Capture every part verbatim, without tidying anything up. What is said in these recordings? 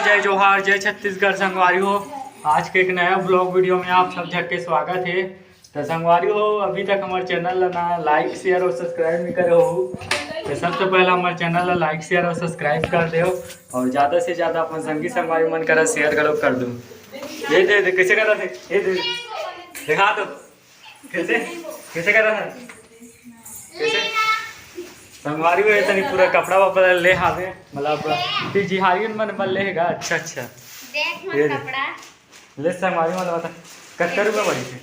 जय जोहार, जय छत्तीसगढ़ संगवारी हो। आज के एक नया vlog video में आप सब झन के स्वागत हे। तो संगवारी हो, अभी तक हमर channel ला ना like, share और subscribe नहीं करे हो, तो सबसे पहला हमर channel ला like, share और subscribe कर देव और ज्यादा से ज्यादा अपन संगी संगवारी मन करा share घलो कर दो। ये दे दे, कैसे करत हे? ये दे, दिखा दो। कैसे, कैसे करत हे? कैसे? संगवारी हो, ये तनी पूरा कपड़ा वपड़ा ले हावे, मतलब फिर जिहारियन मन बन ले हेगा। अच्छा, अच्छा। देख मोर ये दे। कपड़ा। ले संगवारी मन बता, कतका रुपया पड़ी थे?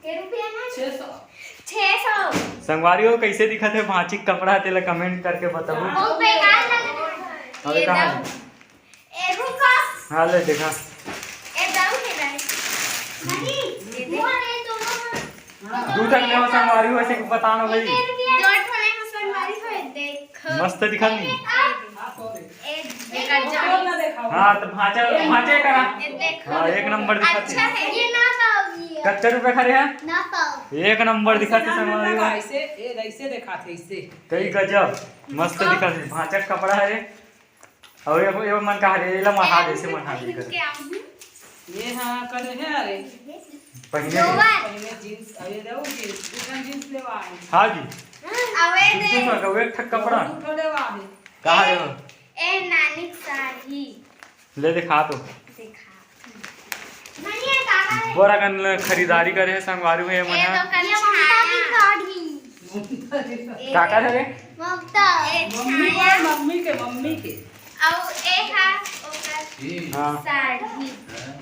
के रुपया ना? छह सौ। छह सौ। संगवारी हो, कैसे दिखत हे भांची के कपड़ा, तेला comment करके बताओ। बहुत बेकार लग रहा है। अबे ये कहाँ दम। है? ए, रुको। हाँ, ले देखा। ए, दम के नहीं। नहीं, ये दे। वो है दोनों। दू ठन लेवा संगवारी हो, ऐसे बता ना भाई। दो ठन लेवा संगवारी हो, देखो। मस्त दिखत नहीं? ए, देखो। हाँ, तो भांचा, भांचा करा। ये देखो। हाँ, एक नंबर दिखत अच्छा है। है, ये ना पाओगी। कतका रुपया खा रहे हैं? ना पाओ। एक नंबर दिखत हे संगवारी हो। ऐसे, ए, ऐसे दिखाते, ऐसे। कई गजब, मस्त दिखत हे। भांचा के कपड़ा हरे। अउ ये, ये मन का हरे, एला मढ़ा दे, से मढ़ा दे कर। ये हाँ, करे है, अरे। पहने के। पहने jeans, अरे रहो jeans, दू ठन jeans लेवा है। हाँ जी। Away they. कितने का, एक ठक कपड़ा? दू ठो लेवा है। कहाँ है वो? ए, नानी के साड़ी। ले दिखा तो। दिखा। नहीं, ये काका है। बड़ा कन खरीदारी करे हे संगवारी हो ये मन ये ह। तो कन ये ममता की छाया। साड़ी। काका हरे? ममता। ए, मम्मी छाया। के, मम्मी के, मम्मी के। अउ ए हा ओकर हाँ। साड़ी।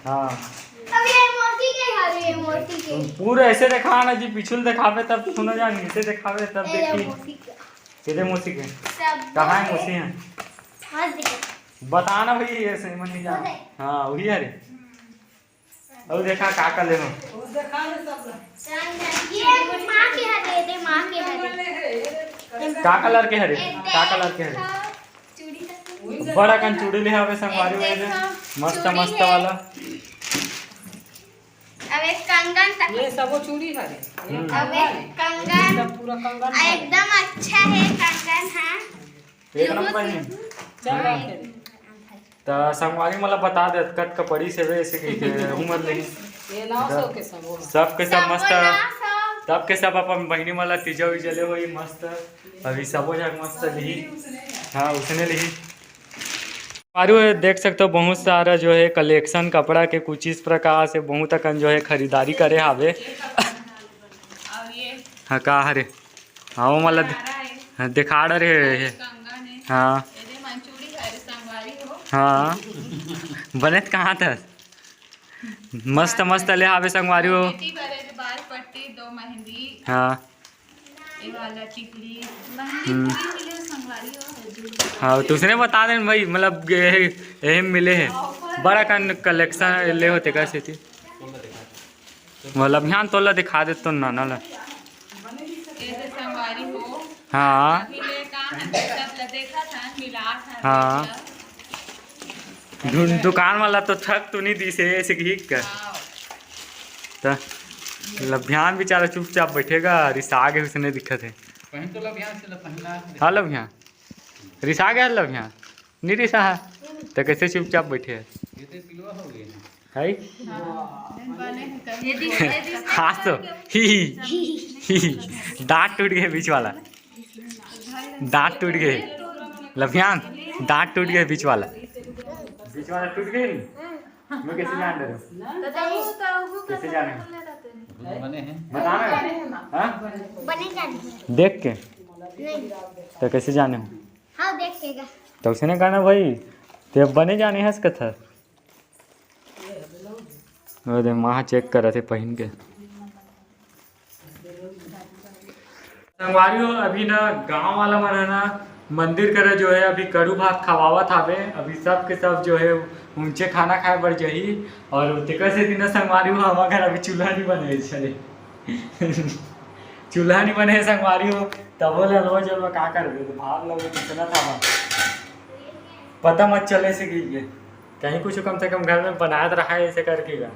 हाँ। अब ये मोती के हरे, ये मोती के। पूरा ऐसे दिखा ना जी, पिछुल दिखावे तब सुना जानी, ऐसे दिखावे तब ए, ये देखी। मोती के। केदे मौसी के? सब कहाँ है मौसी है? बस देखो। बता ना भाई, ये सही में नहीं जाना। हाँ, वही है रे। अब देखा का कर ले हो। ये माँ के हरे, दे माँ के हरे। का कलर के हरे? एक का कलर के हरे? देखो, चूड़ी तक। बड़ा कन चूड़ी ले हवे संगवारी हो ये। देखो, मस्त, चूड़ी मस्त है। वाला। अब एक कंगन तक। ये सबो चूड़ी हरे। हम्म। अब एक कंगन। सब पूरा कंगन आ, हरे। एकदम अच्छा है कंगन, हाँ। एक नंबर है। चल, हाँ। बात करें। त संगवारी मला बता दे, कतका पड़ी से वे, ऐसे कही के उम्र ले। ये नौ सौ के सब हो। सब के सब सबो मस्त। नौ सौ। सब के सब अपन बहिनी मला तीजा उजा ले होई मस्त। अभी सबो जग मस्त लिही। हाँ, उसने लिही। संगवारी हो देख सकते हो, बहुत सारा जो है collection कपड़ा के कुछ इस प्रकार से बहुत अकन जो है खरीदारी करे हावे। और ये हाँ, का हरे? हाँ, वो मला दे-, शरारा है। हाँ, दिखा रहे हैं। कंगन है। हाँ। एदे मंचूरी हरे संगवारी हो। हाँ। बने त कहाँ था? मस्त, मस्त ले हावे संगवारी हो। बेटी बर एदे बाल पट्टी, दो मेहंदी। हाँ। ये वाला टिकली, मेहंदी हम्म। फ्री मिले संगवारी हो, हजूर। हाँ, तो उसने बता देन भाई, मतलब, ये, यही मिले है। ऑफर बड़ा है। कन collection ले होते का सेती। मतलब, ध्यान तोला दिखा दे तो ना, ना ला। ये तो संगवारी हो। हाँ। अभी ले का हम सब ला देखा था, मिला था, हाँ। देखा। दु-, दुकान वाला तो ठग तो नहीं दिसे, ऐसे कि का? हाँ। त लभियान बेचारा चुपचाप बैठेगा, रिसा के उसने दिक्कत है। पहन तो लभियान से ल-, पहना के हाँ, लभियान। रिसा गया लभियान? नहीं रिसा है। त कैसे चुपचाप बैठे है? ये तो पिलवा हो गए हैं। है? हाँ। ये दिस-, ये दिस- हाँ, तो ही, ही, ही, ही। दांत टूट गए बीच वाला। दांत टूट गए। लभियान, दांत टूट गए बीच वाला। बीच वाला टूट गए नहीं? मैं कैसे जान रहे हो? कैसे जाने हो? बने हैं। बताना है? हाँ? बने जाने हैं। देख के? नहीं। तो कैसे जाने हो? हाँ, देख के गा। तो उसने कहा ना भाई, ते अब बने जाने हस कथा। अरे माँ check करत हे पहिन के। संगवारी हो, अभी ना गांव वाला मन है ना मंदिर करे जो है अभी कड़ू भात खवावत हावे। अभी सब के सब जो है ऊंचे खाना खाए बर जही और तेकर से दिन संगवारी हो हमार घर अभी चूल्हा नहीं बने हे, चले। चूल्हा नहीं बने हे संगवारी हो, तबो ले अलवा जलवा का करबे, तो भात लगो कितना था। पता मत चले से कि ये कहीं कुछ कम से कम घर में बनाए तो रहा है ऐसे करके गा।